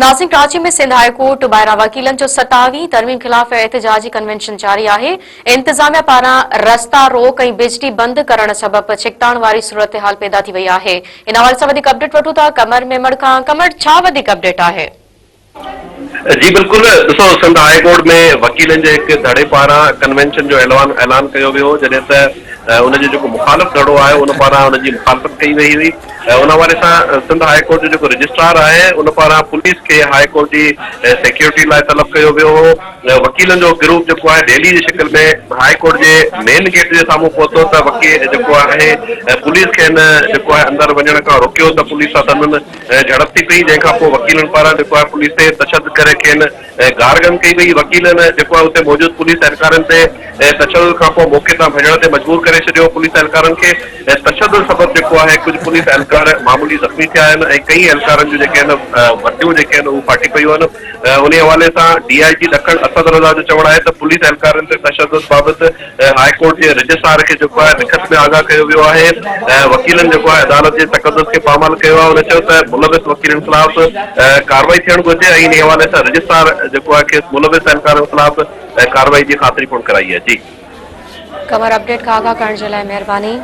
ناظرين Karachi ۾ Sindh high court ٻاهران وڪيلن جو ستاويهين ترميم خلاف احتجاجي ڪنوينشن جاري آهي، انتظاميا پاران رستا روڪ ۽ بجلي بند ڪرڻ سبب ڇڪتاڻ واري صورتحال پيدا ٿي وئي آهي. ان حوالي سان وڌيڪ اپڊيٽ وٺون ٿا قمر ميمڻ کان، قمر ڇا وڌيڪ اپڊيٽ آهي؟ جي بلڪل ڏسو سنڌ هاء ڪورٽ ۾ وڪيلن جي هڪ ڌڙي پاران ڪنوينشن جو اعلان اعلان ڪيو ويو هو جڏهن ته ان جو جيڪو مخالف ڌڙو آهي ان پاران ان جي مخالفت ڪئي وئي هئي ان حوالي سان سنڌ هاء ڪورٽ جو جيڪو رجسٽرار آهي ان پاران پوليس کي هاء ڪورٽ جي سيڪيورٽي لاء طلب ڪيو ويو هو. وڪيلن جو گروپ جيڪو آهي ريلي جي شڪل ۾ هاء ڪورٽ جي مين گيٽ جي سامهون پهتو ته وڪي جيڪو آهي پوليس کين جيڪو آهي اندر وڃڻ کان روڪيو ته پوليس سان سندن جهڙپ ٿي پئي جنهن کان پوء وڪيلن پاران جيڪو آهي پوليس تي تشدد ڪري کين گارگند ڪئي وئي وڪيلن جيڪو آهي اتي موجود پوليس اهلڪارن تي تشدد کان پوء موقعي تان ڀڄڻ تي مجبور ڪري ڇڏيو پوليس اهلڪارن کي تشدد سبب جيڪو آهي ڪجهه پوليس اهلڪار معمولي زخمي ٿيا آهن ۽ ڪئين اهلڪارن جون جيڪي آهن ورديون جيڪي آهن اهي ڦاٽي پيون آهن انهي حوالي سان ڊي I جي ڏکڻ اسد رضا جو چوڻ آهي ته پوليس اهلڪارن تي تشدد بابت هاء ڪورٽ جي رجسٽرار کي جيڪو آهي لکت ۾ آگاهه ڪيو ويو آهي وڪيلن جيڪو آهي عدالت جي تقدس کي پامال ڪيو آهي هن چيو ته ملوث وڪيلن خلاف ڪارروائي ٿيڻ گهرجي ۽ انهي حوالي سان رجسٽرار جيڪو آهي کيس ملوث اهلڪارن خلاف ڪارروائي جي خاطري پڻ ڪرائي آهي جي. قمر اپڊيٽ کان آگاهه ڪرڻ جي لاء مهرباني.